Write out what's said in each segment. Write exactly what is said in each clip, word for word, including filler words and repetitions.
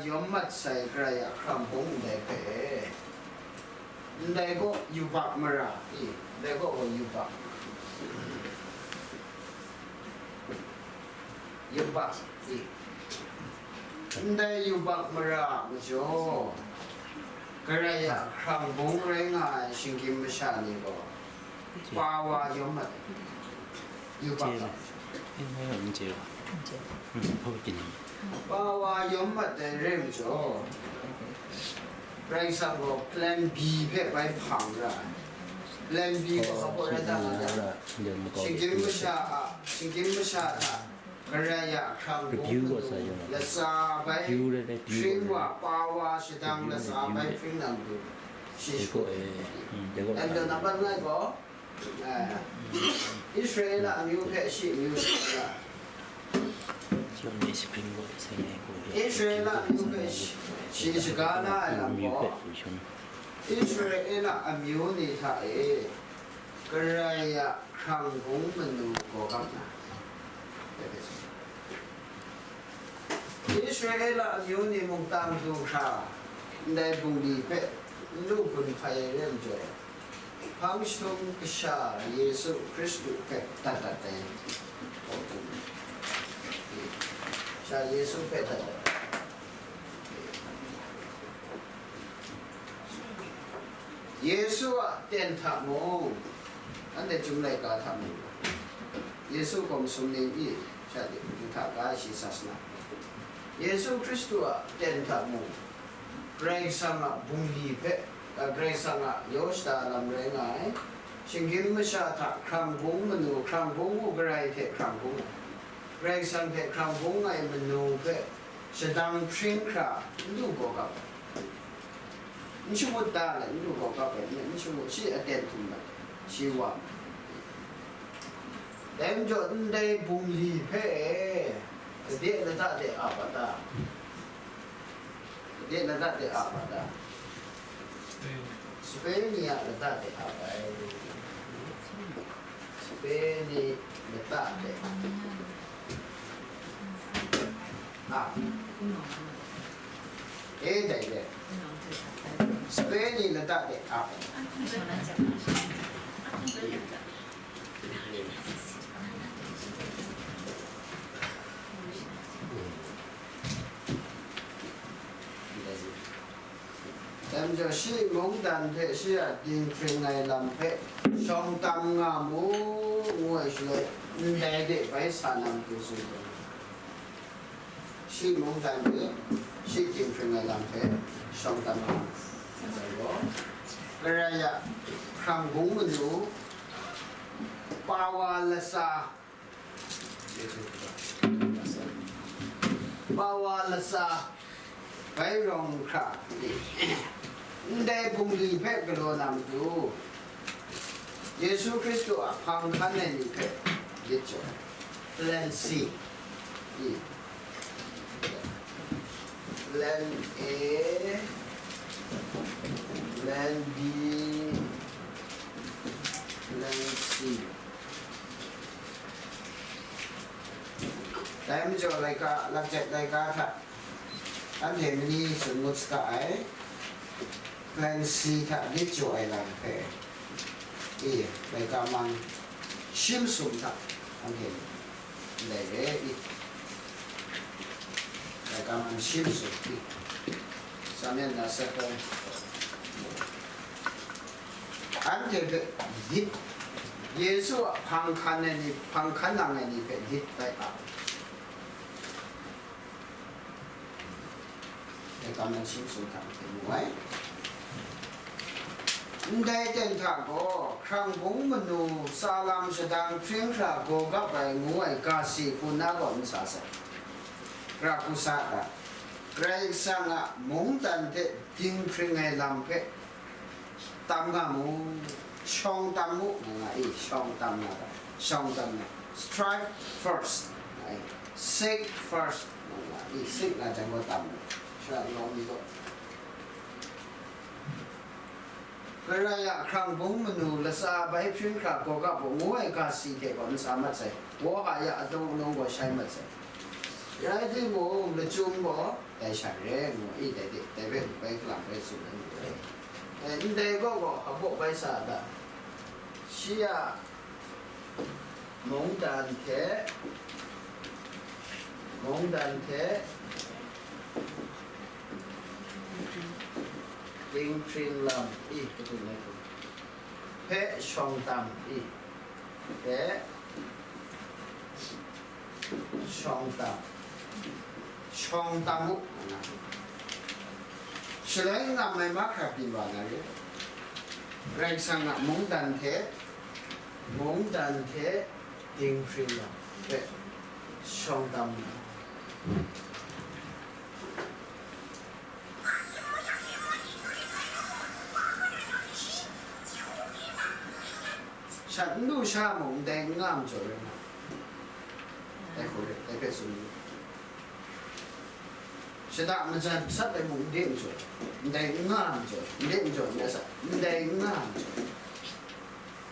yawm mat sai Karai a hkrang bung ndai hpe, ndai gaw yubak mara i, ndai gaw gaw yubak, yubak i, ndai yubak mara a majaw, Karai a hkrang bung rai nga ai shinggyim masha ni gaw, pa wa yawm mat ai, yubak ai. Pawa yawm mat ai re majaw, Karai Kasang gaw plan B hpe bai hpang ra ai. Plan B gaw hpa rai ta nga ai? Shinggyim masha a, shinggyim masha hta Karai a hkrang bung manu latsa bai hpring wa, pawa shadang latsa bai hpring na matu shi shagu ai. Dai gaw nambat langai gaw, Israela amyu hpe shi amyu shaga la. Israela amyu hpe shi, shi shaga la ai lam gaw, Israela amyu ni hta e Karai a hkrang bung manu gaw gap na. Israela amyu ni mungtang du hkra, ndai bungli hpe n lu gun hpai ai re majaw, hpang jahtum kasha Yesu Hkristu hpe dat dat ai. Kasha Yesu hpe dat dat ai. Yesu a ten hta mung, anhte Chyum laika hta mung, Yesu gaw masum ning i, sha de, Madu hta ga shi sa sa na. Yesu Hkristu a ten hta mung, Karai Kasang a bungli hpe, a, Karai Kasang a yaw shada lam rai nga ai, shinggyim masha hta hkrang bung manu, hkrang bung u Karai hte hkrang bung ai, Karai Kasang hte hkrang bung ai manu hpe shadang hpring hkra n du gaw gap ai. N shangut da let, n du gaw gap ai, n shangut, shi aten htum mat, shi wa. Dai majaw, ndai bungli hpe, lade lada de ap a ta? Lade lada de ap a ta? Sape ni a lada de ap ai. Sape ni lada de ap. E, dai de. Sape ni lada de ap. Dai majaw, shi mungdan hte shi a dinghpring ai lam hpe shawng tam nga mu, ngu ai shaloi, ndai de bai sa na matu tsun ai. Shi mungdan hte shi dinghpring ai lam hpe shawng tam nga mu. Dai gaw, Karai a hkrang bung manu, pawa latsa, pawa latsa bai rawng hkra, ndai bungli hpe galaw na matu, Yesu Hkristu a hpang hkan ai ni hpe lit jaw ai. Plan C, Plan A, Plan B, Plan C. Dai majaw laika, lakjet laika hta anhte mani tsun ngut saga ai, Plan C hta lit jaw ai lam hpe, i, laika man shim sum hta anhte ndai re i, laika man shim sum i, Samen na Sakau, anhte hpe dit, Yesu a hpang hkan ai ni, hpang hkan nang ai ni hpe dit bai a, dai kam nan shim sung hta hte mu ai. Ndai ten hta gaw, hkrang bung manu, tsa lam shadang hpring hkra gaw gap ai ngu ai ga si hku na gaw n sa sai. Ra hku sa ga, Karai Kasang a mungdan hte dinghpring ai lam hpe tam nga mu, shawng tam mu, nga nga i, shawng tam nga ga, shawng tam nga, strive first, nga i, seek first, nga nga i, seek nga jang gaw tam mu, sha lawm ni gaw. Karai a hkrang bung manu latsa bai hpring hkra gaw gap u ngu ai ga si hte gaw n sa mat sai, Wohaya a dawng anawng gaw shai mat sai. Rai timung, lachyum gaw, dai sha re ngu, i dai de, dai hpe bai kalang bai tsun ai ni re. E, ndai gaw gaw, a baw bai sa a ta? Shi a mungdan hte, mungdan hte dinghpring lam i kadun ai hpe shawng tam i hpe shawng tam, shawng tam u, nga. Shaloi ngam ai mahkra byin wa na re. Karai Kasang a mungdan hte, mungdan hte dinghpring lam hpe shawng tam u. Shat n lu sha mung ndai n nga majaw rai nga, dai hku rai, dai hpe tsun u. Shada majan sat ai mung n de majaw, ndai n nga majaw, n de majaw, n de sat, ndai n nga majaw,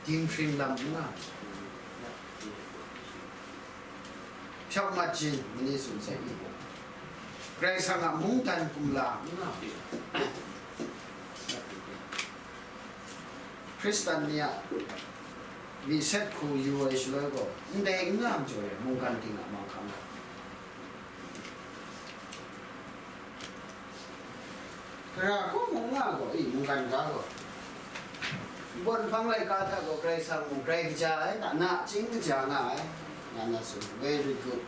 dinghpring lam n nga majaw. Hpyak mat jin mani tsun sai i, Karai Kasang a mungdan kumla n nga majaw. Hkristan ni a myit set hku yu ai shaloi gaw, ndai n nga majaw ai mungkan ting a manghkang gaw, gara hku mung nga gaw, i, mungkan ga gaw, npawt nhpang laika hta gaw Karai Kasang mung grai kaja ai, na, nachying kaja nga ai, nga na tsun, very good.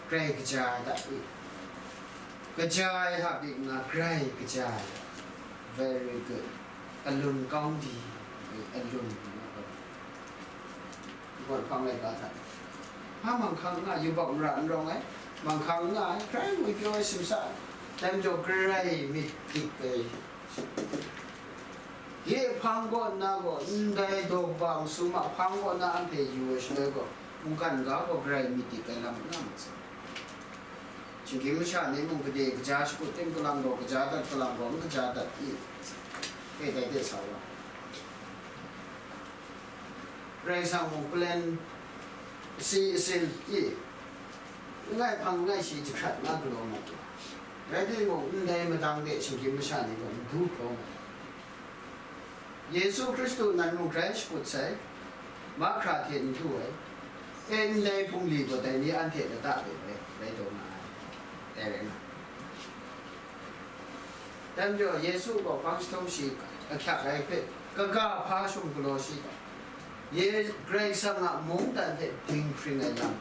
Grai kaja ai hta i, kaja ai hta bik nga, grai kaja ai. Very good. Alun kau di, alun. Npawt hpang laika hta. Hpa manghkang n nga, yubak mara n rawng ai, manghkang n nga ai, grai ngwi pyaw ai simsa ai. Dai majaw, grai myit dik ai. Ye hpang kaw nna gaw, ndai daw kaba masum a hpang kaw na anhte yu ai shaloi gaw, mungkan ga gaw grai myit dik ai lam n nga mat sai. Shinggyim masha ni mung gade kaja shakut tim kalang gaw, kaja dat kalang gaw, n kaja dat i? E, dai de sa wa. Karai Kasang mung plan asi asin i? Langai hpang langai shi jahkrat nga galaw mat wa. Rai timung, ndai madang de shinggyim masha ni gaw n du hkraw mat. Yesu Hkristu nan mung grai shakut sai, mahkra hte n du ai, e, ndai bungli gaw dai ni anhte lata de rai, rai taw nga ai, dai rai nga. Dai majaw, Yesu gaw hpang jahtum shi ahkyak ai hpe, kaga hpa shawng galaw shi ga, Ye-, Karai Kasang a mungdan hte dinghpring ai lam,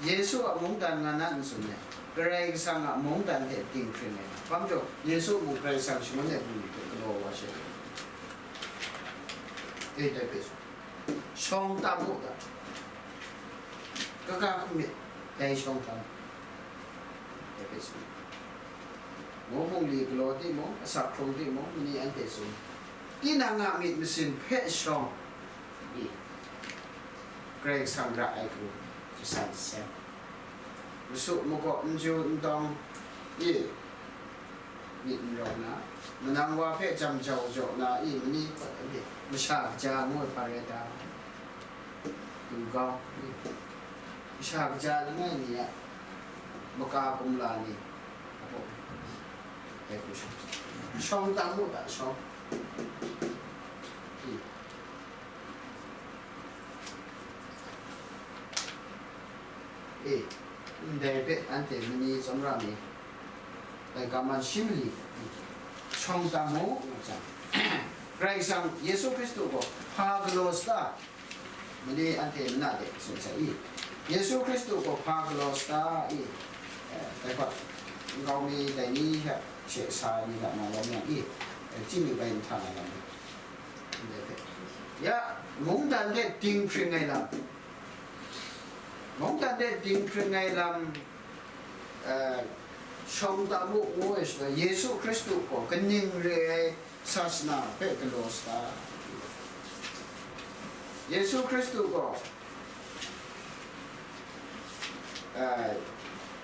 Yesu a mungdan nga na n tsun ai, Karai Kasang a mungdan hte dinghpring ai. Hpa majaw, Yesu mung Karai Kasang shangun ai bungli hpe galaw wa she, e, dai hpe tsun. Shawng tam u ga, kaga hku myit, dai shawng tam, dai hpe tsun. Mung bungli galaw timung, asak hkrung timung, mani anhte tsun. Tinang a myit masin hpe shawng i, Karai Kasang ra ai hku jasan jaseng. Masu makaw n ju n tawng i, myit n rawng na, manang wa hpe jam jau jaw na i, mani hpawt anhte masha kaja ngu ai hpa rai ta? Du kau i, masha kaja langai mi a maka kumla ni a pawt ai hku shawng, shawng tam u ga, shawng. I. E, ndai hpe anhte mani tsawmra mi, laika man shi mali, shawng tam mu, nga jang, Karai Kasang Yesu Hkristu gaw hpa galaw sata, mani anhte mana de tsun sai i? Yesu Hkristu gaw hpa galaw sata i? E, dai hpa, nkau mi dai ni hpe she sa ai ni hta na lawm yang i? E, chyi mi bai nhtang ai lam ni, ndai hpe, ya, mungdan hte dinghpring ai lam, mungdan hte dinghpring ai lam, eh, shawng tam u ngu ai shaloi, Yesu Hkristu gaw kaning re ai sasana hpe galaw sata? Yesu Hkristu gaw, eh,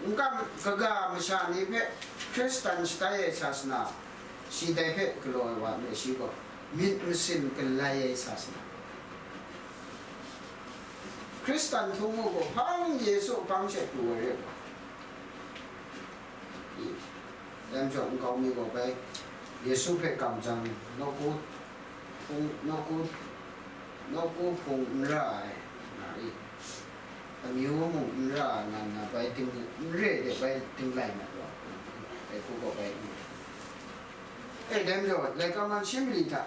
n kam kaga masha ni hpe Hkristan shatai ai sasana, shi dai hpe galaw ai wa n rai, shi gaw myit masin galai ai sasana. Hkristan htung mu gaw, hpang Yesu hpang she pru ai re ai gaw. I, dai majaw nkau mi gaw bai, Yesu hpe kamjang, nawku hpung, nawku, nawku hpung n ra ai, nga i, amyu mung n ra ai, nga nna bai ting, n re de bai tinglai mat wa, dai hku gaw bai n re. E, dai majaw, laika man shi mali hta,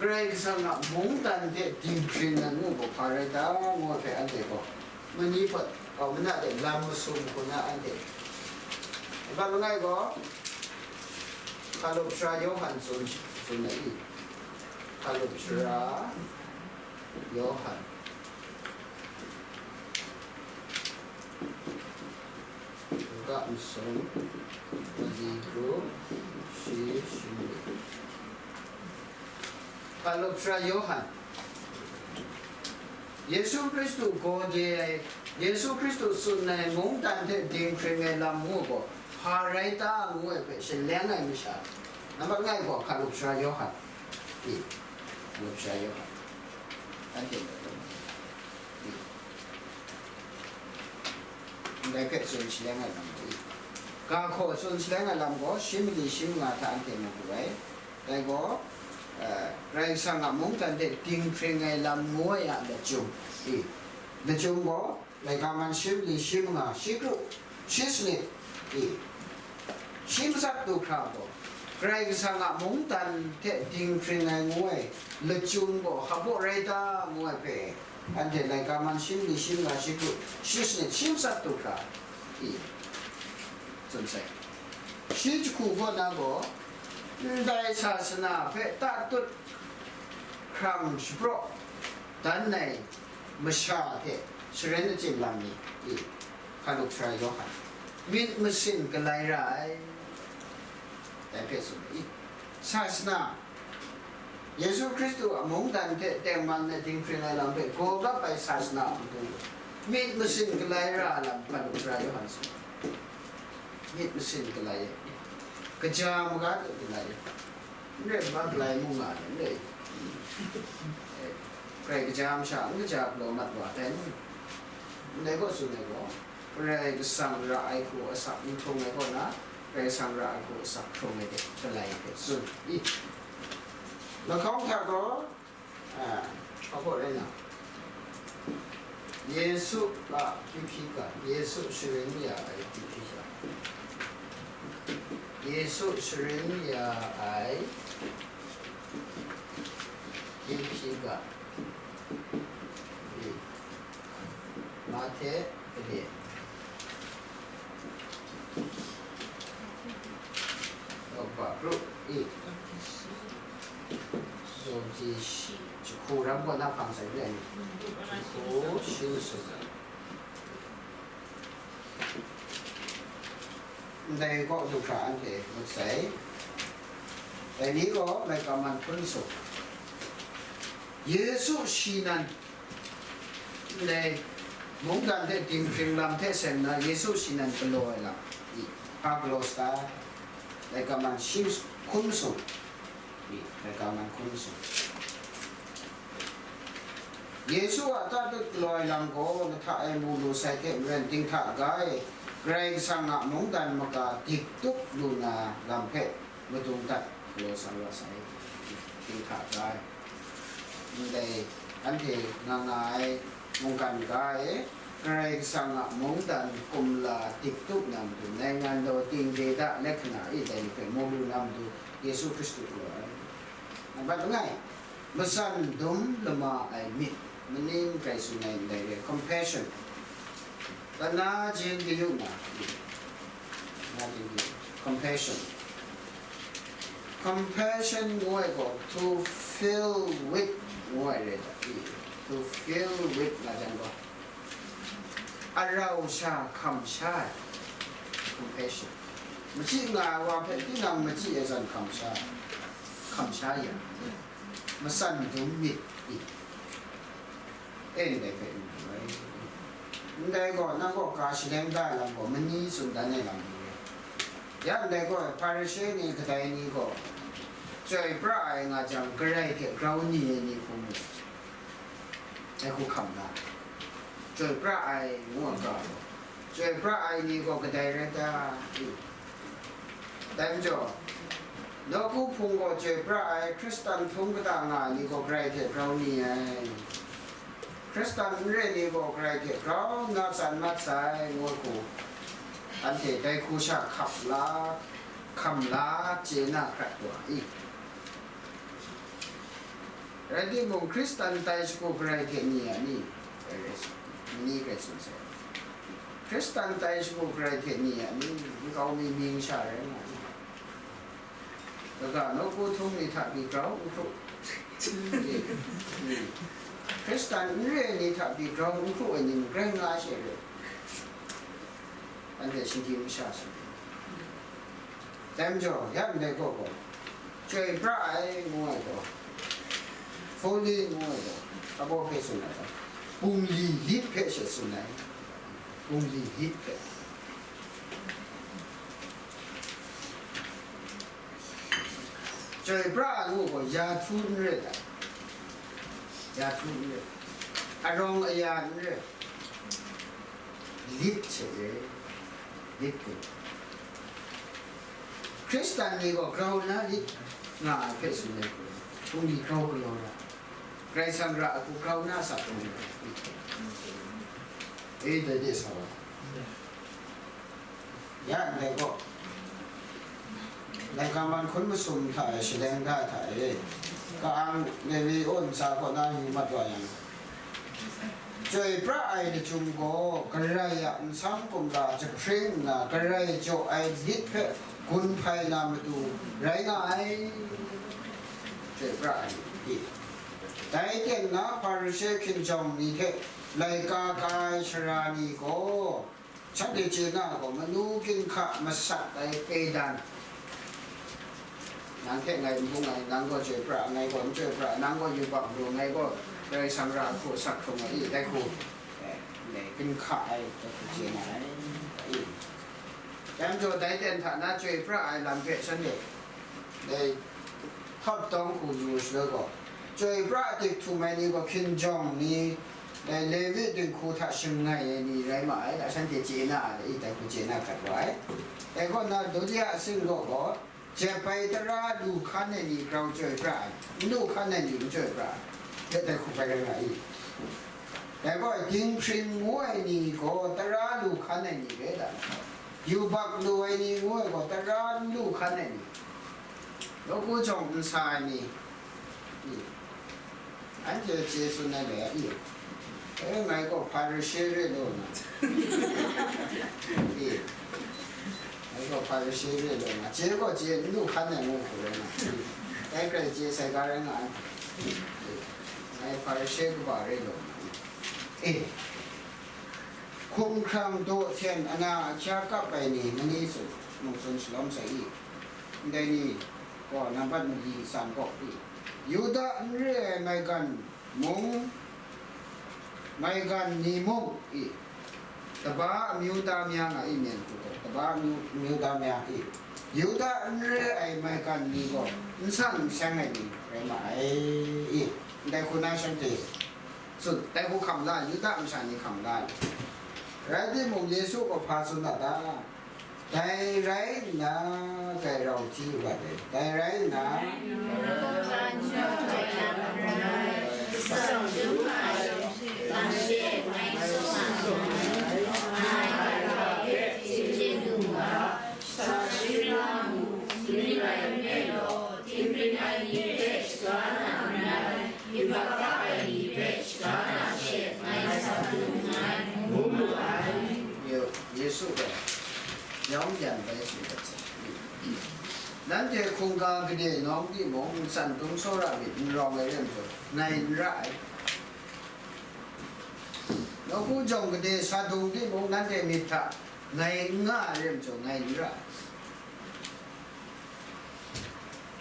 Karai Kasang a mungdan hte dinghpring ai ngu gaw hpa rai ta, ngu ai hpe anhte gaw, mani hpawt kau mana de lam masum hku na anhte, nbat langai gaw, Hkalup Sara Yawhan tsun, tsun ai i? Hkalup Sara Yawhan. Luka masum, mali kru, shi shingwi. Hkalup Sara Yawhan. Yesu Hkristu gaw de ai, Yesu Hkristu tsun ai mungdan hte dinghpring ai lam ngu gaw, hpa rai ta ngu ai hpe shaleng ai masha, nambat langai gaw Hkalup Sara Yawhan. I, Hkalup Sara Yawhan. Anhte ndai hpe tsun shaleng ai lam gaw, ga hkaw tsun shaleng ai lam gaw, shi mali shi manga hta anhte mu pru ai. Dai gaw, eh, Karai Kasang a mungdan hte dinghpring ai lam ngu ai a lachyum, i, lachyum gaw, laika man shi mali shi manga, shi kru, shi sanit, i, shi matsat du hkra gaw, Karai Kasang a mungdan hte dinghpring ai ngu ai lachyum gaw hpaw rai ta ngu ai hpe, anhte laika man shi mali shi manga, shi kru, shi sanit, shi matsat du hkra, i, tsun sai. Shi jahku kaw na gaw, ndai sasana hpe tatut hkrang shapraw dan ai masha hte sharen achyin lam ni, i, Hkalup Sara Yawhan, myit masin galai ra ai, dai hpe tsun ai. Sasana, Yesu Hkristu a mungdan hte tengman ai dinghpring ai lam hpe gaw gap ai sasana a matu, myit masin galai ra ai lam Hkalup Sara Yawhan tsun. Myit masin galai ai, kaja maga de galai ai. N rai nme, galai mung nga ai, n rai. Karai kaja masha n kaja galaw mat wa ai, ndai gaw tsun ai gaw, Karai Kasang ra ai hku asak n hkrung ai kaw na, Karai Kasang ra ai hku asak hkrung ai de galai hpe tsun i. Lahkawng hta gaw, a, hpa hpaw rai na, Yesu a kyu hpyi ga, Yesu sharin ya ai kyu hpyi ga, Yesu sharin ya ai kyu hpyi ga, i, Mahte, Gade. Yawpa group e. Yawng ji shi, jahku ram gaw na hpang sai re ai ni? Jahku shi masum. Ndai kaw du hkra anhte ngut sai. Dai ni gaw laika man hpun sung. Yesu shi nan, ndai mungdan hte dinghpring lam hte seng na Yesu shi nan galaw ai lam, i, hpa galaw sata, laika man shi hkun sung, i, laika man hkun sung. Yesu a tatut galaw ai lam gaw, lahta e mu lu sai hte maren dinghta ga e, Karai Kasang a mungdan maga dik tup lu na lam hpe madung dat galaw sa wa sai, dinghta ga e. Ndai anhte nga nga ai mungkan ga e, Karai Kasang a mungdan kumla dik tup na matu, naingan law ting de da lahkana e dai ni hpe mu lu na matu, Yesu Hkristu galaw ai. Nambat langai, matsan dum lama ai myit, maning grai tsun ai ndai re, compassion. Kana jin kayu na, kana jin kayu, compassion. Compassion ngu ai gaw, to feel with ngu ai re ta, to feel with nga jang gaw, arau sha hkam sha ai, compassion. Machyi nga ai wa hpe tinang machyi ai zawn hkam sha, hkam sha ya, matsan dum myit i, e ndai hpe n rai. Ndai gaw, nang gaw ga shaleng da ai lam gaw, mani tsun dan ai lam ni rai. Ya ndai gaw, Hparishe ni kadai ni gaw, chyoi pra ai nga jang, garai hte grau ni ai ni hku mu, dai hku hkam da. Chyoi pra ai ngu ai ga, chyoi pra ai ni gaw kadai rai ta? Dai majaw, nawku hpung gaw chyoi pra ai, Hkristan htum kata nga ai ni gaw Karai hte grau ni ai, Hkristan n re ni gaw Karai hte grau nna tsan mat sai, ngu ai hku, anhte dai hku sha hkap la, hkam la, chye na hkrat wa i? Rai timung, Hkristan tai shagu Karai hte ni a ni? Ni hpe tsun sai. Hkristan tai shagu Karai hte ni a ni? Nkau mi mying sha rai nga ni? Kaga nawku htum ni hta pyi grau n hkru. Hkristan n re ni hta pyi grau n hkru ai ni mung rai nga ai she re. Anhte shinggyim masha sha. Dai majaw, ya ndai gaw gaw, chyoi pra ai ngu ai gaw, holy ngu ai gaw, abaw hpe tsun ai gaw, bungli lit hpe she tsun ai, bungli lit hpe. Chyoi pra ai ngu gaw, ya htu n re ai, ya htu n re ai, arawng aya n re ai, lit she re, lit kun. Hkristan ni gaw grau nna lit nga ai hpe tsun ai hku, hpung ni grau galaw ra, Karai Kasang ra ai hku grau nna sa pru ai. E, dai de sa wa. Ya ndai gaw, laika man hkun masum hta e, shaleng da hta e, ka-ang Lewi aw ntsa kaw na yu mat wa yang, chyoi pra ai lachyum gaw Karai a nsam kumla jahpring nna Karai jaw ai lit hpe gun hpai na matu rai nga ai. Chyoi pra ai ni, dai ten na Hparishe hkinjawng ni hte laika ka ai sara ni gaw, shanhte chye na gaw, manu ginhka masat ai pedan, nang hte ngai n bung ai, nang gaw chyoi pra, ngai gaw n chyoi pra, nang gaw yubak lu, ngai gaw Karai Kasang ra ai hku sak hkrung ai i, dai hku, eh, ginhka ai, dai hku chye na ai, i. Dai majaw, dai ten hta na chyoi pra ai lam hpe shanhte dai hkap tawng hku yu shaloi gaw, chyoi pra dik htum ai ni gaw hkinjawng ni, dai Lewi dinghku hta shangai ai ni rai ma ai, dai shanhte chye na ai, dai hku chye na hkrat wa ai. Dai kaw na, dutiya asin kaw gaw, jep ai tara lu hkan ai ni grau chyoi pra ai, n lu hkan ai ni n chyoi pra ai, dai hku bai rai nga i. Dai gaw, dinghpring ngu ai ni gaw tara lu hkan ai ni rai ta? Yubak lu ai ni ngu ai gaw tara n lu hkan ai ni? Nawku jawng n sa ai ni? I, anhte chye tsun ai le, i, e, ngai gaw Hparishe re law na, i, ngai gaw Hparishe re law na, chye gaw chye n lu hkan ai ngu hku rai na, i, dai hkrai chye sai ga rai nga ai, i, ngai Hparishe kaba re law na, i, hkumhkrang daw hten ana ahkya kap ai ni mani tsun, mung tsun shalawm sai i? Ndai ni gaw nambat mali san gaw i, Yuda n re ai maigan mung, maigan ni mung i, kaba amyu da mya nga i, myen hku gaw, kaba amyu, amyu da mya i, Yuda n re ai maigan ni gaw n san n seng ai ni rai ma ai i? Ndai hku na shanhte tsun, dai hku hkam la, Yuda masha ni hkam la ai. Rai timung, Yesu gaw hpa tsun a ta? Dai rai nna, dai rau hti wa ai. Dai rai nna, Ye-, Yesu gaw yawng yan bai tsun dat sai. Nanhte hkungga gade nawng timung, ntsan dum tsawra myit n rawng ai rai majaw, ngai n ra ai. Nawku jawng gade sa dung timung, nanhte myit hta ngai n nga ai rai majaw, ngai n ra ai.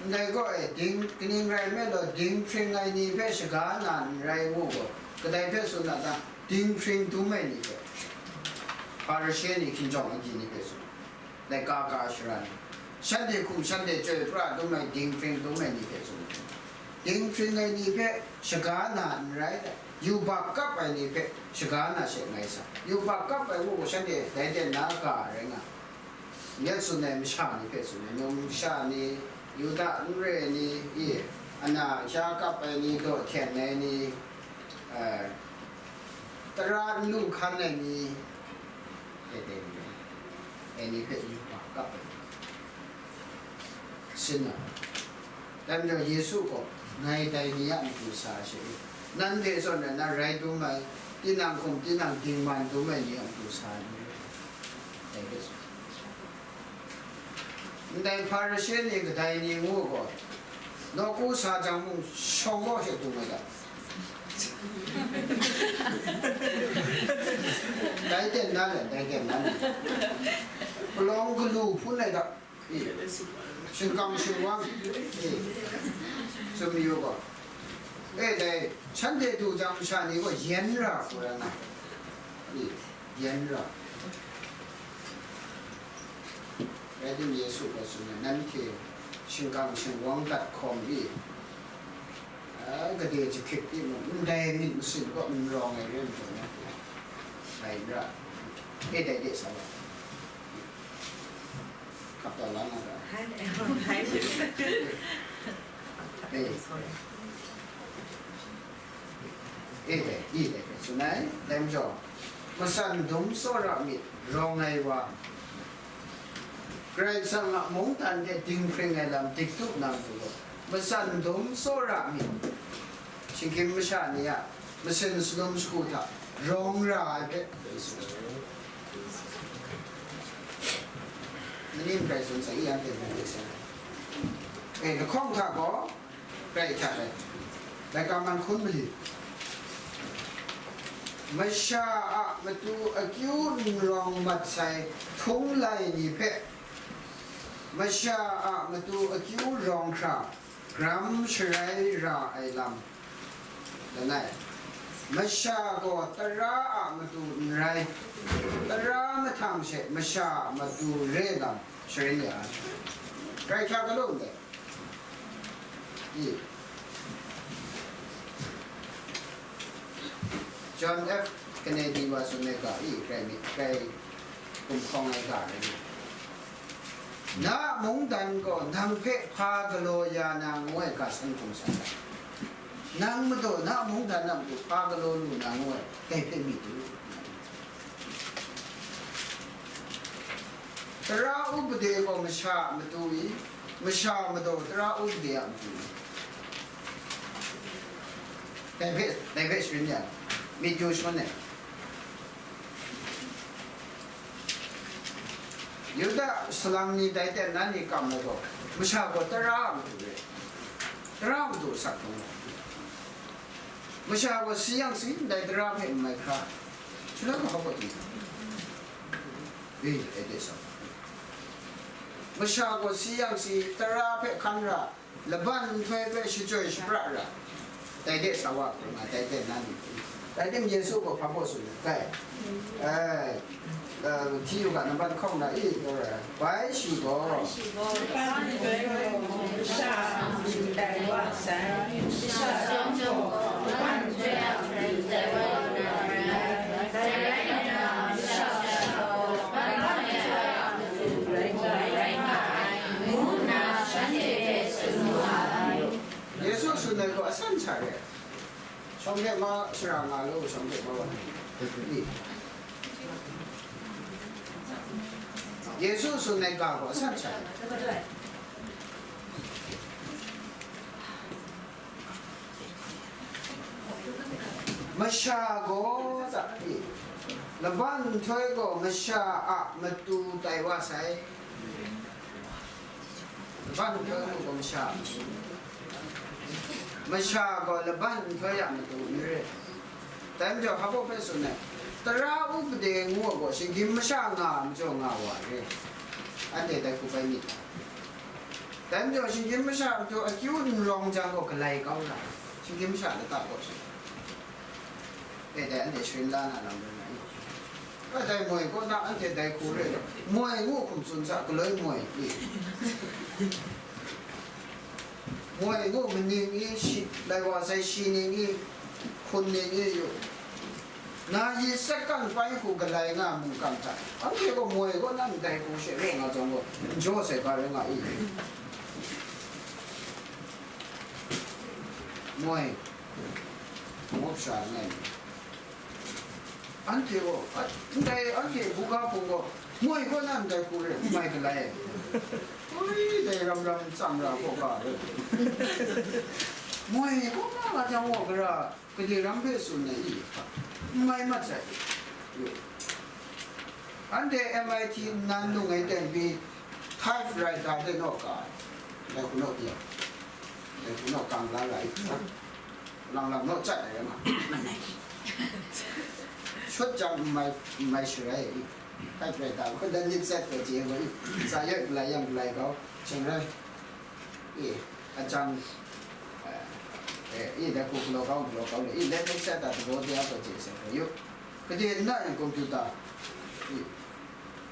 Ndai gaw e, ding, kaning rai nme law, dinghpring ai ni hpe shaga na n rai ngu gaw, kadai hpe tsun a ta? Dinghpring dum ai ni hpe, Hparishe ni, hkinjawng agyi ni hpe tsun, laika ka ai sara ni, shanhte hkum shanhte chyoi pra dum ai, dinghpring dum ai ni hpe tsun. Dinghpring ai ni hpe shaga na n rai, yubak kap ai ni hpe shaga na she ngai sa. Yubak kap ai ngu gaw shanhte dai ten na ga rai nga. Myit tsun ai masha ni hpe tsun ai, numsha ni, Yuda n re ni, i, ana sha kap ai ni, daw hten ai ni, eh, tara n lu hkan ai ni, e, e, e, e ni hpe yubak kap ai. Sin na. Dai majaw Yesu gaw, "Ngai dai ni a matu sa ai she, nanhte zawn rai na rai dum ai, tinang hkum tinang dingman dum ai ni a matu sa ai," dai hpe tsun. Ndai Hparishe ni kadai ni ngu gaw, nawku sa jang mung shawng gaw she dung ai ga. Dai ten na le, dai ten na le. Palawng galu hpun ai ga. E, shingkang shingwang, e, tsun mayu gaw, e, dai, shanhte du jang masha ni gaw yen ra hku rai nga, e, yen ra. Rai tim, Yesu gaw tsun ai, nanhte shingkang shingwang dat hkawm i, a, gade jahkit timung, ndai myit masin kaw n rawng ai re ai majaw, nanhte dai n ra, e, dai de sa wa. Kap taw la na ga. Hi, hi, miss. Hey. Sorry. Eh, dai, i dai, dai, tsun ai, dai majaw, matsan dum tsawra myit rawng ai wa, Karai Kasang a mungdan hte dinghpring ai lam dik tup na matu gaw, matsan dum tsawra myit, shinggyim masha ni a masin salum shagu hta rawng ra ai hpe, Mani n rai tsun sai, i anhte n rai sai. E, lahkawng hta gaw, rai hta rai. Laika man hkun mali. Masha a matu akyu n rawng mat sai htung lai ni hpe, masha a matu akyu rawng hkra, gram sharai ra ai lam. Langai, masha gaw tara a matu n rai, tara mahtang she masha a matu re lam sharin ya ai. Rai hkya galaw ndai. I. John F Kennedy wa tsun ai ga, i, rai myit, rai gumhkawng ai ga rai myit. Na a mungdan gaw nang hpe hpa galaw ya na ngu ai ga san hkrung sa ai. Nang madu na a mungdan a matu hpa galaw lu na ngu ai, dai hpe myit u. Tara upade gaw masha a matu i, masha madu tara upade a matu i. Dai hpe, dai hpe sharin ya, myit yu shangun ai. Yuda salang ni dai ten na ni kam ai gaw, masha gaw tara a matu re, tara a matu asak hkrum ai. Masha gaw si yang si, ndai tara hpe n mai hkra, shaloi gaw hkap tim, e, e de sa. Masha gaw si yang si, tara hpe hkan ra, laban nhtoi hpe shachyoi shapra ra, dai de sa wa hkrum ai, dai de na ni. Dai tim Yesu gaw hpa baw tsun ai, bai, eh, eh, hti yu ga, nambat lahkawng na i, taw ra ai. Bai shi gaw, Yesu tsun ai gaw asan sha re ai. Shawng de ma shara nga lu, shawng de ma wa ni. Yesu tsun ai ga gaw asan sha ai. Masha gaw, laban nhtoi gaw masha a matu tai wa sai. Laban nhtoi gaw masha a matu. Masha gaw laban nhtoi a matu n re. Dai majaw, hpa baw hpe tsun ai, tara upade ngu ai gaw, shinggyim masha nga ai majaw nga wa re. Anhte dai hku bai myit. Dai majaw, shinggyim masha a matu akyu n rawng jang gaw, galai kau ra, shinggyim masha lata kaw shi. E, dai anhte sharin la na lam rai nna, e, dai moi kaw na anhte dai hku re, moi ngu hkum tsun sa, galoi moi, e. Moi ngu maning i, shi, lai wa sai shi ning i, hkun ning i yu. Na yi sakan pai hku galai nga mungkan hta, anhte gaw moi kaw na ndai hku she rai nga jang gaw, n jaw sai ga rai nga i. Moi, mawp sha nngai. Anhte gaw, a, ndai anhte buga hpung gaw, moi kaw na ndai hku re, n mai galai. Ui, dai ram ram tsang ra kaw ga re. Moi kaw na nga jang gaw, gara gade ram hpe tsun ai i, n mai mat sai. Anhte M I T nnan lung ai ten pyi, typewriter de naw ka ai. Dai hku naw pyi ai. Dai hku naw kang la la i. Lang lang naw cat ai rai ma. Shut jang n mai, n mai sharai i. Typewriter hku dan nit set gaw chye gaw i. Sa yoi galai yang galai kau. Chyen rai. I, a jang, eh, eh, i, da ku galaw kau, galaw kau le. I, let me set a galaw de a gaw chye set gaw yu. Gade n na yang computer. I,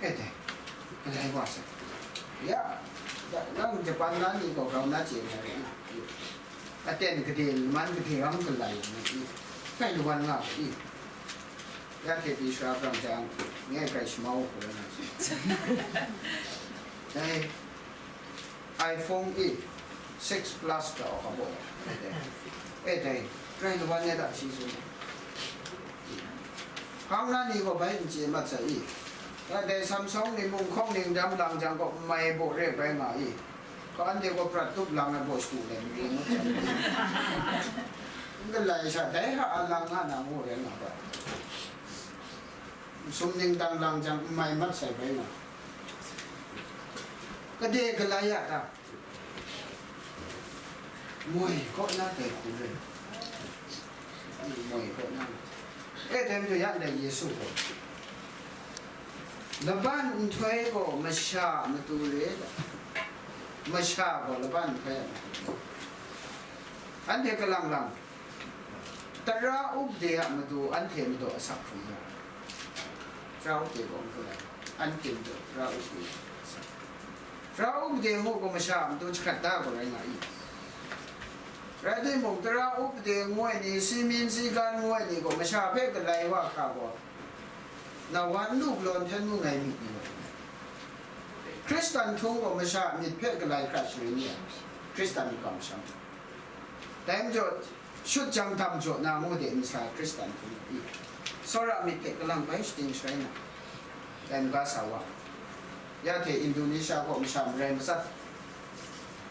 e dai. Galai wa set. Ya, da, nang Japan na ni gaw grau na chye na rai. I. Aten gade, man gade ram galai na i, kai lawan nga i. Ya hte pyi shara brang jang, ngai kai shamau hku rai na shi. Dai iPhone i, six Plus ta a bo. E dai, kai lawan ya da shi su. Hpang na ni gaw bai n chye mat sai i. Ya dai Samsung ni mung hkawng ning dam lang jang gaw, n mai bo re bai nga i. Ka anhte gaw prat tup lang ai baw shadu let mari ngut jang, n galai sha, dai hta a lang nga na ngu rai nga ga. Sum ning dang lang jang, n mai mat sai bai nga. Gade galai ya ta? Moi kaw na dai hku re. Moi kaw na. E, dai majaw ya ndai Yesu gaw, laban nhtoi gaw masha a matu re ai, masha gaw laban nhtoi a matu. Anhte kalang lang, tara upde a matu anhte majaw asak hkrum ga. Tara upde gaw n hkrum ai, anhte majaw tara upde asak. Tara upde ngu gaw masha a matu jahkrat da gaw rai nga i. Rai timung, tara upde ngu ai ni, si min si gan ngu ai ni gaw masha hpe galai wa hkra gaw, na wa n lu galaw nhten ngu ngai myit ni gaw, Hkristan htung gaw masha a myit hpe galai hkra sharin ni ai, Hkristan kamsham. Dai majaw, shut jang dam jaw na ngu de nsa Hkristan htung i, tsawra myit hte kalang bai shating sharai na, dai maga sa wa. Ya hte Indonesia kaw masha marai matsat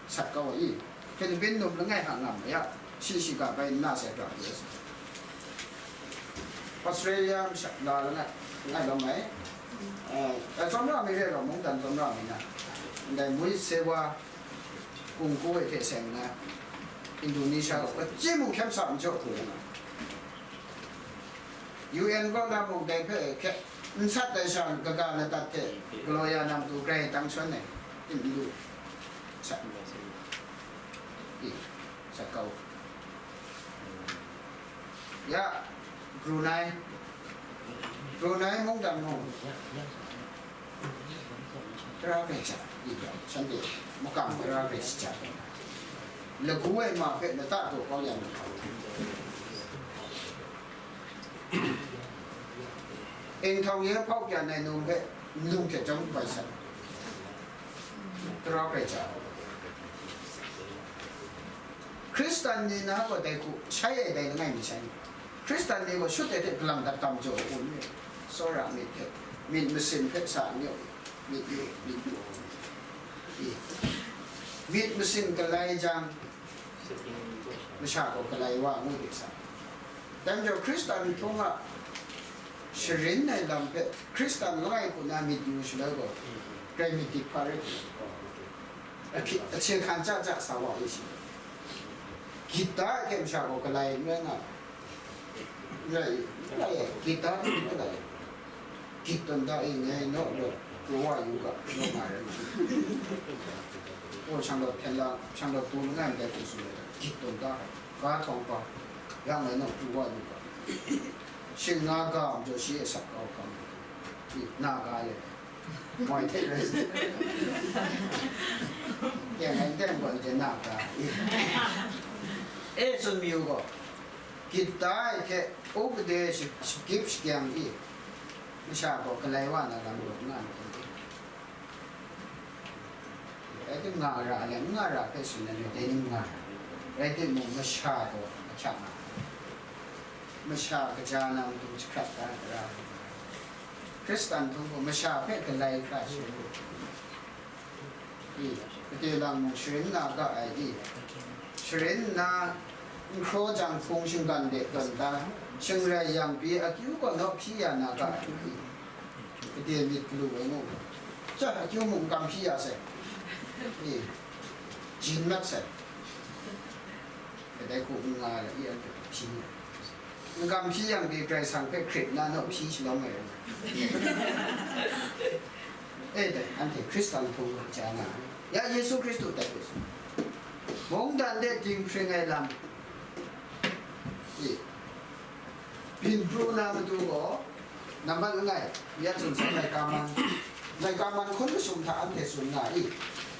sat kau ai i, Philippine num langai hta ngam ai a, shi shiga bai nna sai pra ai. Australia masha la langai, langai lawm ai. Eh, eh, tsawmra mi re gaw, mungdan tsawmra mi na, ndai Muit Sewa, Kungku e hte seng na, Indonesia gaw, kaji mung hkyem sa n jaw hku rai nga. U N kaw na mung dai hpe hkye n sat ai sha, kaga ladat hte galaw ya na matu grai tang shawn ai, tim n lu. Sat, i, sat kau. Ya, Brunei. Brunei mungdan mung, tara hpe ja, i ga, shanhte makam tara hpe shaja ai. Lagu ai ma hpe lata taw kau yang, Eng htawng ye hpau kyan ai num hpe nlung hte chyawm bai sat, tara hpe ja. Hkristan ni na gaw dai hku shai ai dai langai mi shai. Hkristan ni gaw shut ai hte galang dat tam jaw ai un, tsawra myit hte, myit masin hpe sa n yawk, myit yu, myit yu, i, myit masin galai jang, masha gaw galai wa ngu de sa. Dai majaw Hkristan htung a sharin ai lam hpe Hkristan langai hku na myit yu shaloi gaw, grai myit dik hpa rai. Ahpyi, ahkye hkan ja ja sa wa u shi. Git da ai hte masha gaw galai n rai nga, n rai, n rai, git da ai hte n rai. Git tawn da e, ngai naw law pru wa yu ga, naw nga rai nga. O, shang law hpyen la, shang law tu langai ndai hku tsun ai, git tawn da ai, ga htawng pa, ya ngai naw pru wa yu ga. Shing nga ga majaw shi e sat kau hkam, i, na ga le. Moi hte rai sa. Teng ai teng gaw n chye na hkra. E, tsun mi u gaw, git da ai hte, upade shi-, shakip shakyang i, masha gaw galai wa na lam rawt nga ai hte. Rai timung, nga ra le, n nga ra hpe tsun ai ni dai ni n nga ra. Rai timung, masha gaw ahkyak nga ai. Masha kaja na matu jahkrat da ai tara, Hkristan hpung gaw masha hpe galai hkra sharin, i, kade lang mung sharin na ga ai, i, sharin nna, n hkraw jang hpung shinggan de tawn da, shing rai yang pyi, akyu gaw naw hpyi ya na ga ai, i, kade myit galu ai ngu, chyoi, akyu mung n kam hpyi ya sai, i, jin mat sai. Kadai hku n nga ai, i, anhte hpyi ai. N kam hpyi yang pyi, Karai Kasang hpe hkrit nna naw hpyi shalawm ai rai nga. E dai, anhte Hkristan hpung gaw ja nga ai. Ya Yesu Hkristu dai hpe tsun. Mungdan de dinghpring ai lam, i, byin pru na matu gaw, nambat langai, ya tsun sai laika man, laika man hkun masum hta anhte tsun nga i?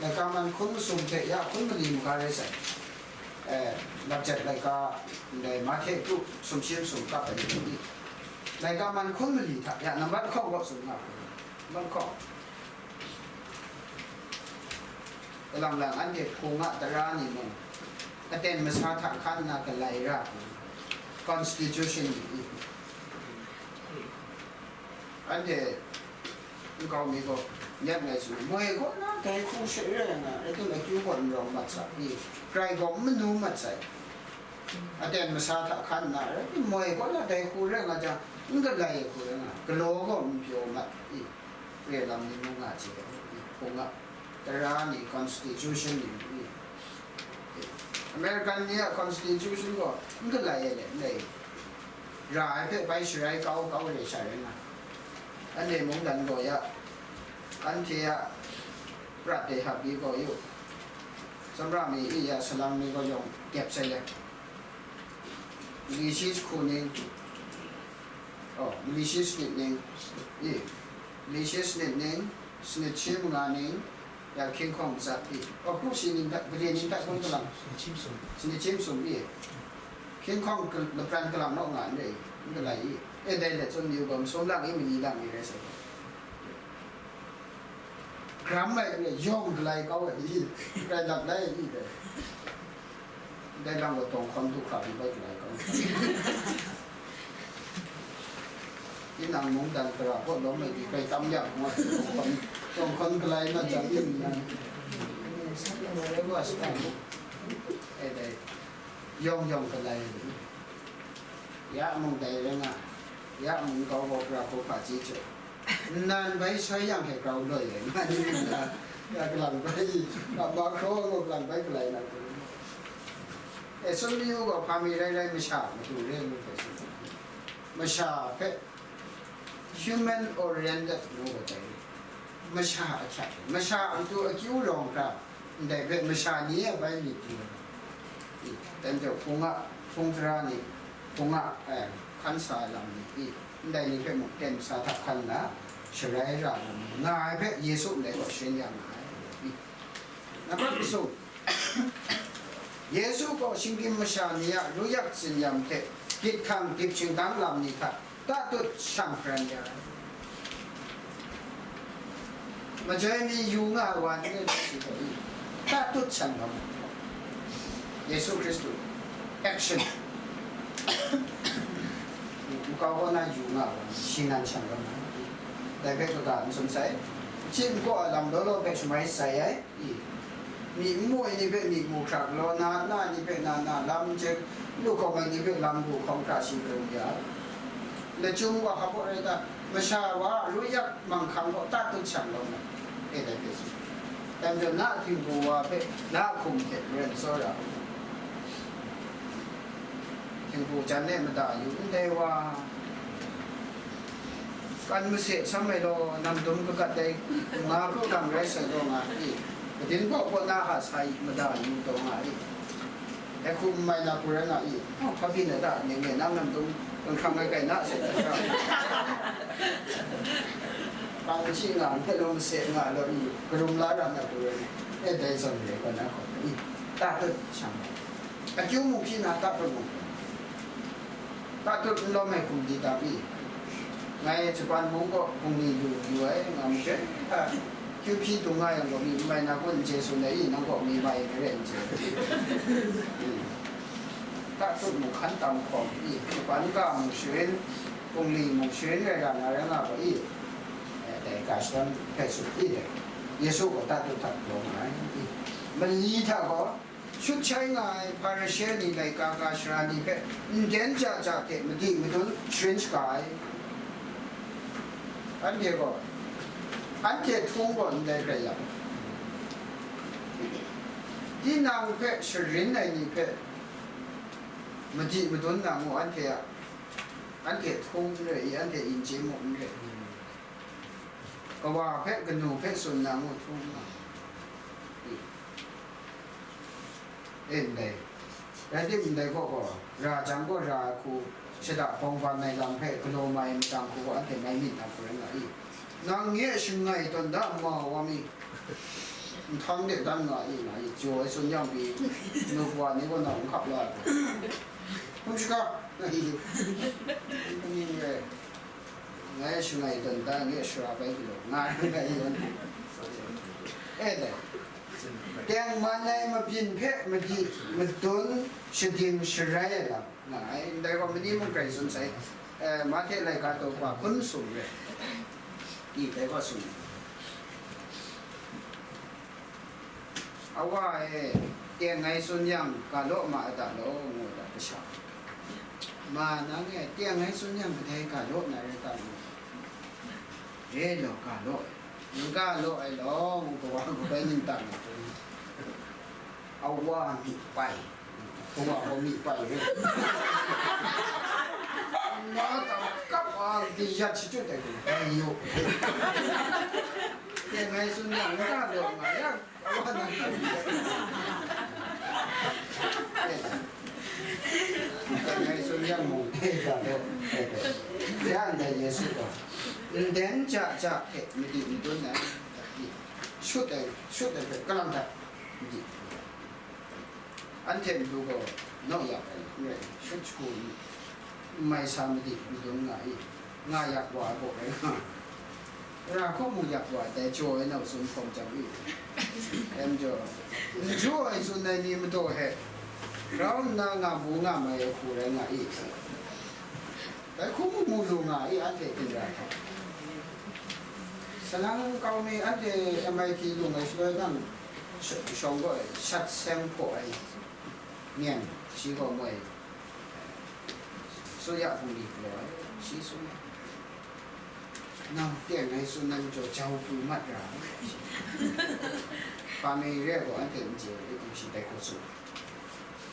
Laika man hkun masum hte ya hkun mali maga rai sai. Eh, Lapjat laika, ndai Mahte kru sumshi masum kap ai ni i? Laika man hkun mali hta ya nambat lahkawng gaw tsun nga, nambat lahkawng. Kalang lang anhte hpung a tara ni mung, aten masa hta hkan nna galai ra ai, constitution ni i? Anhte nkau mi gaw, nyet ngai tsun, moi kaw na dai hku she rai nga, rai timung, akyu gaw n rawng mat sa i? Grai gaw n manu mat sai. Aten masa hta hkan nna, rai timung, moi kaw na dai hku rai nga jang, n galai ai hku rai nga, galaw gaw n pyaw mat i? Re lam ni mung nga hte, hpung a tara ni, constitution ni, American ni a constitution gaw n galai ai le, n lai. Ra ai hpe bai sharai kau, kau re sha rai nga. Anhte mungdan gaw ya, anhte a prat de hap pyi gaw yu, tsawmra mi i ya salang ni gaw yawng dep sai le. Mali shi jahku ning, oh, mali shi sanit ning, i, mali shi sanit ning, sanit shi manga ning, ya hkying hkawng matsat i, oh, hku shi ning hta, gade ning hta kun galang, sanit shi masum i, hkying hkawng gal-, lapran galang naw nga n rai, n galai i, e dai let tsun mi u gaw, masum lang i, mali lang i rai sai. Gram ai hte yawng galai kau ai i, rai lap lai ai i dai. Dai lang gaw tawng hkawn du hkra di bai galai kau. Tinang mungdan hkra kaw lawm ai di bai tam yang ngu ai, tawng hkawn, tawng hkawn galai na jang in nan. Sa yang rai wa sa ai. E dai. Yawng yawng galai ai. Ya mung dai rai nga, ya mung kau gaw grau hkau hpaji hte, nnan bai soi yang hte grau loi ai, nga ni nna, ya kalang bai, a ma hkraw gaw kalang bai galai na hku. E, tsun mayu gaw, hpa mi rai rai masha matu re ngu hpe tsun. Masha hpe human oriented ngu gaw dai, masha ahkyak, masha a matu akyu rawng hkra, ndai hpe masha ni a bai myit pru ai, i, dan jau hpung a, hpung tara ni, hpung a, eh, hkan sa ai lam ni, i, ndai ni hpe mung ten sa hta hkan nna, sharai ra ai lam ni nga ai hpe Yesu ndai gaw sharin ya nga ai, i. Nambat masum, Yesu gaw shinggyim masha ni a ruyak tsinyam hte gyit hkang dip shingtang lam ni hta tatut shang hparan ya ai. Majoi mi yu nga ai wa ni e shi gaw i, tatut shang lam ai. Yesu Hkristu action. Nkau kaw na yu nga ai wa ni shi nan shang lam ai. Dai hpe kaga n tsun sai. Hpyi nkaw a lam law law hpe shamai sai ai. I, myi n mu ai ni hpe myi mu hkra galaw, na n na ai ni hpe na n na, lam chye lu hkawm ai ni hpe lam gu hkawm hkra shi pru ya. Lachyum wa hpa baw rai ta, masha wa a ruyak manghkang gaw tatut shang lawm ai, e dai hpe tsun. Dai majaw, na a htingbu wa hpe na a hkum hte maren tsawra u. Htingbu jan e mada yu ndai wa, kan mase sam ai law, namdum kagat ai nga hku lam rai sai gaw nga i, kadin baw kaw na a sa i mada yu taw nga i, dai hku n mai na hku rai nga i, hpa byin ai ta, ning e nang namdum ganhkrang ai kai na sai, Bang chyi nga, n hpe law mase nga law, i, karum la ra na hku rai, e, dai zawn re, kaw na hkawt, i, tatut shang, akyu mung hpyi na tatut mung, tatut n lawm ai hkum di tam i? Ngai Japan mung kaw bungli lu yu ai, nga majaw, a, kyu hpyi dung nga yang gaw, mi n mai na kun, n chye tsun ai i, nang kaw mi mai ai re, n chye. I, tatut mung hkan tam hkawm i, Japan ga mung sharin, bungli mung sharin rai ra na rai nga gaw i, e, dai ga shadawn hpe tsun i, dai Yesu gaw tatut hta lawm nga ai. I, mali hta gaw, shut shai nga ai Hparishe ni, laika ga sara ni hpe nden ja ja hte madi madun sharin shaga ai. Anhte gaw, anhte htung gaw ndai rai yang, tinang hpe sharin ai ni hpe madi madun na mu, anhte a, anhte htung n rai i, anhte yin chye muk n rai. Kawa hpe, kanu hpe tsun na mu, htung na. E, ndai. Rai timung, ndai kaw gaw, ra jang gaw ra ai hku, shada bawng ban ai lam hpe galaw mai ai matang hku gaw, anhte mai myit na hku rai nga i? Nang nye shangai tawn da ma wa mi, nhtang de dan nga i, nga i, jaw ai tsun yang pyi, nup wa ni gaw nang n hkap la ai. Hkum shaga, nga i, ngai shangai tawn da, nye shara bai galaw nga ai, nga i, e dai. Tengman ai mabyin hpe madi madun shading sharai ai lam nga ai. Ndai gaw mani mung grai tsun sai, eh, Mahte laika daw hkun masum re. I, dai gaw tsun ai. Awa e, teng ai tsun yang, ga law ma ai ta law, ngu ai ta, kasha. Ma, nang e, teng ai tsun yang, kadai ga law na rai ta law? Re law, ga law ai. N ga law ai law, ngu kawa kabai ningtang ai. Awa myi pai. Kawa gaw myi pai re. Ma tam kap a, di yat shachyut ai gaw, bai yu. Teng ai tsun yang, n ga law nga yang, awa nang pai. Teng ai tsun yang mung, e ga law. Ya ndai Yesu gaw, nden ja ja hte madi madun ai, shut ai, shut ai hpe kalang hta madi. Anhte matu gaw naw yak ai n rai, shut shagu n mai sa madi madun nga i, nga yak wa ai gaw rai nga, ra hkaw mu yak wa ai dai jaw ai nau tsun hkawm jang i, em jaw, n jaw ai tsun ai ni madaw hte grau nna nga mu nga mai ai hku rai nga i. Dai hku mu mu lu nga i, anhte hpinra hta. Salang kau mi anhte M I T lung ai shaloi nang sh-, shawng gaw shat seng hpaw ai myen, shi gaw moi, suya hpung di galaw ai, shi tsun ai. Nang teng ai tsun ai majaw jau pru mat ra ai. Hpa mi re gaw anhte n chye ai, shi dai hku tsun.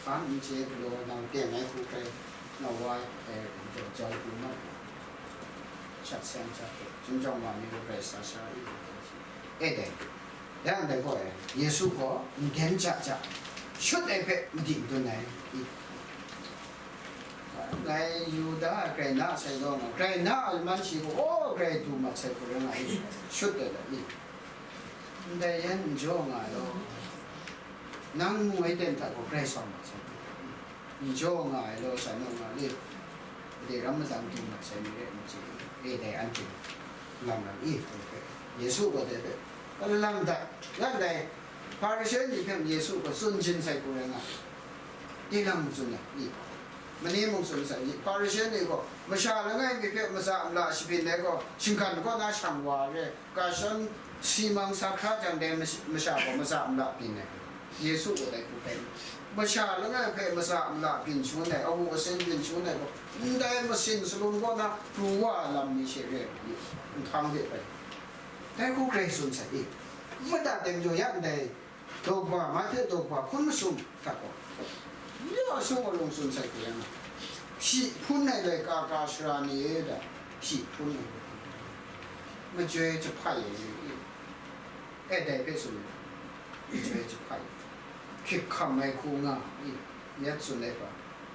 Hpa n chye galaw nang teng ai hku hkrai, na wa ai, eh, jau, jau pru mat ai. Shat seng sha hte, Chyum Jawng Ma mi gaw grai sa sha i, e dai. Ya ndai gaw e, Yesu gaw nden ja ja, shut ai hpe madi madun ai i. Ngai Yuda ai grai na sai gaw nga, grai na ai man shi gaw, aw, grai du mat sai hku rai nga i, shut ai lam i. Ndai yan n jaw nga ai law, nang mu ai ten hta gaw grai sa mat sai. N jaw nga ai law, sha naw nga le, gade ram madang du mat sai ni re, n chye, e dai anhte lang lam i, Yesu gaw dai hpe, lang dat, lang dai, Hparishe ni hpe Yesu gaw tsun jin sai hku rai nga, di lang tsun ai, i, mani mung tsun sai, i, Hparishe ni gaw masha langai mi hpe matsa mala shabyin ai gaw, shinggan kaw na shang wa re, Ga shadawn si mang sa hkra jang dai mas-, masha gaw matsa mala byin ai. Yesu gaw dai hku hpe, masha langai hpe matsa mala byin shangun ai, awu asin byin shangun ai gaw, ndai masin salum kaw na pru wa ai lam ni she re ai, nhtang de bai. Dai hku grai tsun sai i. Mada teng jaw ya ndai, Dawgba, Mahte dawgba hkun masum hta gaw, ya sung alung tsun sai hku rai nga, hpyi hpun ai laika ga sara ni e da, hpyi hpun ai, majoi jahpai ai ni e, e dai hpe tsun ai, majoi jahpai, hkyik hkam ai hku nga i, myit tsun ai hpa,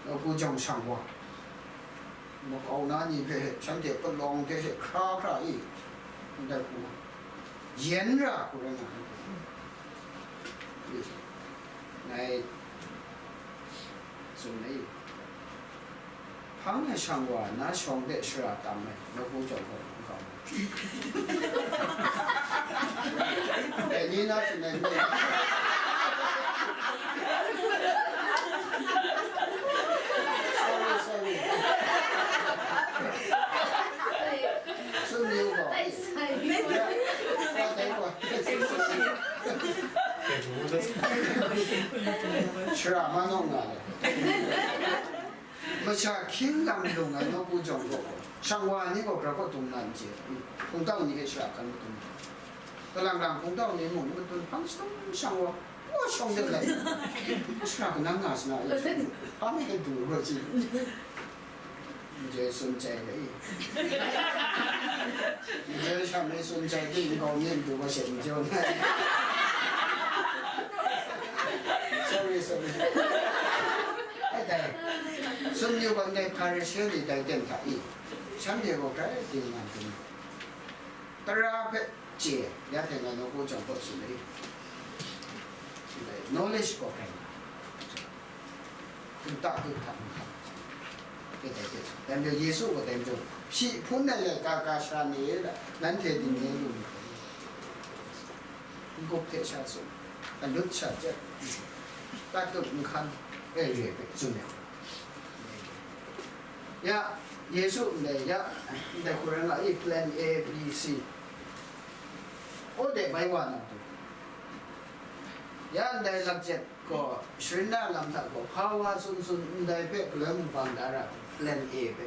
nawku jawng shang wa, makau na ni hpe shanhte palawng hte she hkra hkra i, Ndai hku, yen ra hku rai nga ai. Ngai tsun ai. Hpang ai shang wa na shawng de shara tam ai, nawku jawng hkawt hkungga. Dai ni na tsun ai ni. Sorry, sorry. Tsun yu gaw. Shara ma nawng nga le. Masha hkying lam lung ai nawku jawng gaw, shang wa ni gaw gara kaw dung na n chye, hpungtau ni hpe shara hkan madun, kalang lang hpungtau ni mung madun hpang shatung shang wa, wa shawng de lai, shara kanang nga sa na, hpa mi hpe du gaw chye, n chye tsun chye ai. N chye shang mi tsun chye ting nkau mi n du gaw she n chye na. Sorry, sorry. Ai dai, tsun yu gaw ndai Hparishe ni dai ten hta i, shanhte gaw grai dingnan hkrum, tara hpe chye, ya hte ngai nawku jawng kaw tsun ai, ndai knowledge gaw grai nga, hkun ta hkun hta nhkan, dai dai hte tsun. Dai majaw Yesu gaw dai majaw, hpyi hpun ai laika ka sha ni e, nanhte dingre lu myit dai. N-gup hte sha tsun, alut sha chyet, tatut nhkan, e re hpe tsun yang, ya, Yesu ndai, ya, ndai hku rai nga i, plan A, B, C, aw de bai wa na tu, ya, ndai lakjet gaw, sharin na lam hta gaw, hpa wa tsun tsun ndai hpe galoi mung bang da ra, plan A hpe.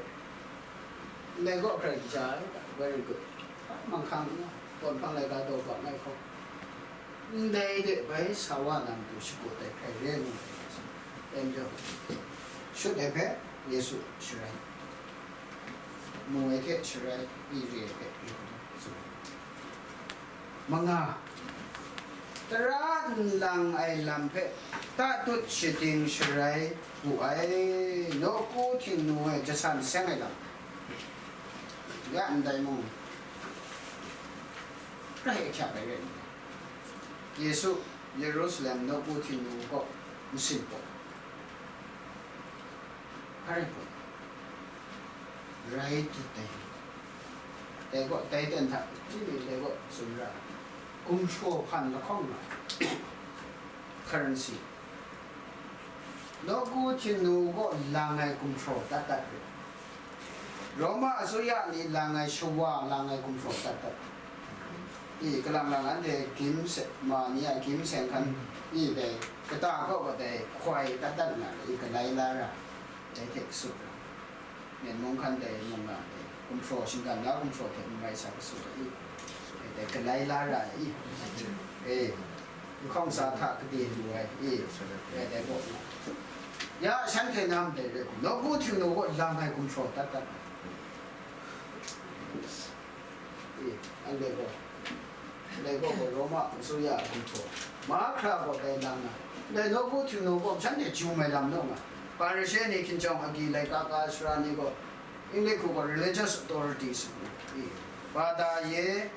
Ndai gaw grai kaja ai, very good. Manghkang, kawn hpang laika daw bang ai hkau. Ndai de bai sa wa na matu shagu tai hkrai re ai mu ai, dai majaw, shut ai hpe Yesu sharai, mu ai hte sharai, i re ai hpe i hkrum tsun ai. Manga, tara nlang ai lam hpe tatut shading sharai wu ai, nawku htingnu e jasan seng ai lam, ya ndai mung, grai ahkyak ai rai nna, Yesu Yerusalem nawku htingnu kaw masin pawt, hpa rai pawt, rai dut ai. Dai gaw, dai ten hta, chyinghte dai gaw tsun ra, gumhpraw hpan lahkawng nga, currency, nawku htingnu kaw lang ai gumhpraw dat dat rit, Roma asuya ni lang ai shawa lang ai gumhpraw dat dat rit. I, kalang lang anhte gim se, ma ni a gim seng hkan, i, dai kata kaw kadai hkoi dat dat nna, i, galai la ra, dai hte sut ra, Myen mung hkan dai mung nga dai gumhpraw, shinggan na gumhpraw hte n rai sa kasut ai, dai galai la ra ai, e, nhkawng sa hta kade lu ai, e, dai, dai gaw, ya, shanhte na ndai rai hku, nawku htingnu kaw lang ai gumhpraw dat dat ai. E, anhte gaw, ndai gaw gaw Roma asuya a gumhpraw, mahkra gaw dai lang na, ndai nawku htingnu gaw shanhte jum ai lam naw nga, Hparishe ni hkinjawng agyi laika ka sara ni gaw, English hku gaw religious authorities, e, bada ye,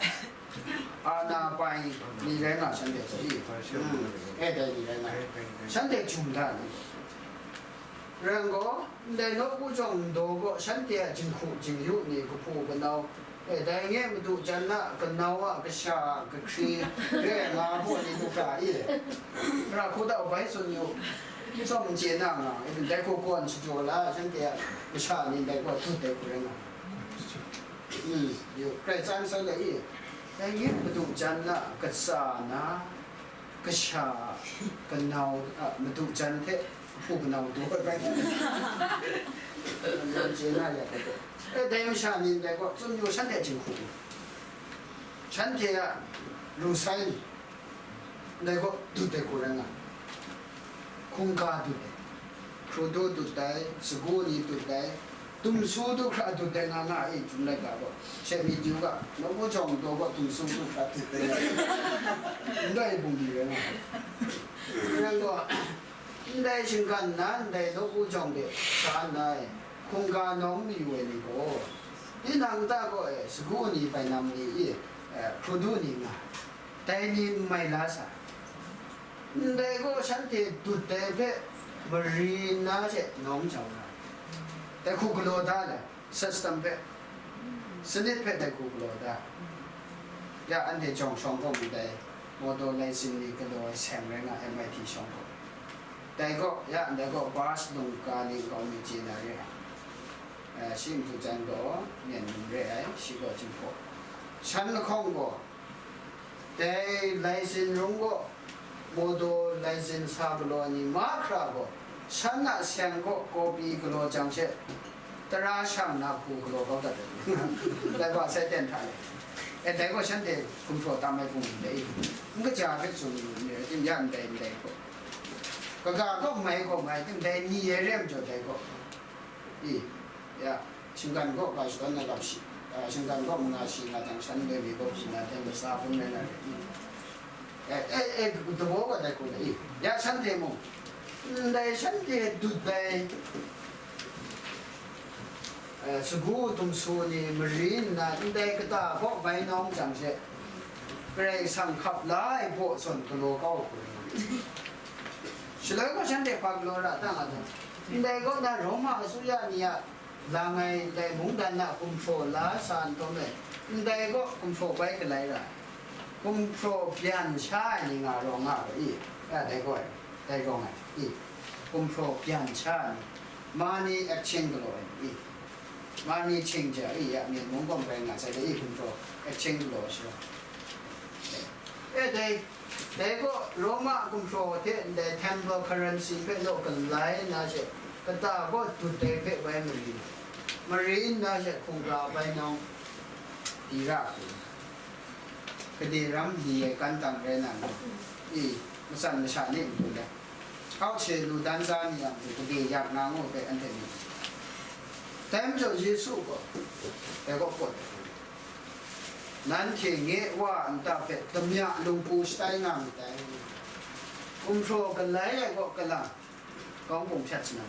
ana pai ni rai nga shanhte gaw, e, mm, e, dai ni rai nga, shanhte jum da ni. Rai nna gaw, ndai nawku jawng ndaw gaw, shanhte a jinghku jingyu ni, kahpu kanau, e, dai nge madu jan a kanau a kasha a kahkri re ai nga hpaw ni du hkra i? Hkra hku dau bai tsun yu, n tsawm n chye na nga, ndai hku kawn shajaw la, shanhte a kasha ni ndai gaw dut ai hku rai nga. Mm, yu, Karai Kasang sai la i? Dai nge madu jan a katsa na, kasha, kanau a madu jan hte kahpu kanau du ai bai. Nan chye na ya, e, dai masha ni ndai gaw tsun yu, shanhte jinghku, shanhte a lusai ni, ndai gaw dut ai hku rai nga, hkungga dut ai, hkrudu dut ai, sagu ni dut ai, dumsu du hkra dut ai nga nga ai, Chyum laika gaw, she myit yu ga, nawku jawng daw gaw dumsu du hkra dut ai nga, ndai bungli rai nga, rai gaw, ndai shinggan na ndai nawku jawng de sa nna ai, hkungga nawng mayu ai ni gaw, tinang ta gaw e, sagu ni, bainam ni, i, Hkrudu ni nga, dai ni n mai la sa, ndai gaw shanhte dut dai hpe mari nna she nawng jau na, dai hku galaw da le, system hpe, sanit hpe dai hku galaw da. Ya, anhte jawng shawng gaw ndai motor license ni galaw ai seng rai nga, M I T shawng gaw. Dai gaw, ya, ndai gaw bus lungga ni nkau mi chye na re ai. Eh, shi matu jan gaw, myen num re ai, shi gaw Jinghpaw. Shan lahkawng gaw, dai license rung gaw, motor license sa galaw ni mahkra gaw, shan a seng gaw copy galaw jang she, tara shang na hku galaw kau dat ai. Dai gaw sai ten hta le. E, dai gaw shanhte gumhpraw tam ai hpung ndai, n kaja hpe tsun ni, ya ndai ndai gaw. Kaga gaw mai gaw mai, ndai ni e re ai majaw dai gaw. I, ya, shinggan gaw ga shadawn na lap shi, ah, shinggan gaw manga shi nga jang shan ndai mi gaw shi na ten lasa hpun rai na re. I. Eh, eh, eh, dabaw ga dai hku na i. Ya, shanhte mung, ndai shanhte dut dai, eh, sagu dumsu ni mari nna ndai kata gaw bai nawng jang she, Karai Kasang hkap la ai baw zawn galaw kau hku rai. Shaloi gaw shanhte hpa galaw ra ta nga jang, ndai kaw na Roma asuya ni a lang ai ndai mungdan na gumhpraw la sa nhtawm e, ndai kaw gumhpraw bai galai ra ai. Gumhpraw byan sha ai ni nga rawng nga ga i, a dai gaw ai, dai rawng ai i, gumhpraw byan sha ai ni, money exchange galaw ai ni i, money change i, ya, myen mung gaw rai nga sai dai i, gumhpraw exchange galaw ai sha. E dai, dai gaw Roma gumhpraw hte ndai temple currency hpe law galai na she, kata gaw dut dai hpe bai mari, mari nna she hkungga bai nawng di ra hku, gade ram li ai kan tang rai na, i, matsan masha ni matu le, hkau hte lu dan za ni a matu gade yak na ngu hpe anhte myit. Dai majaw Yesu gaw, dai gaw pawt ai, nanhte nye Wa a nta hpe damya lungpu shatai nga myit dai. Gumhpraw galai ai gaw kalang, kawng pung hpyat sa na,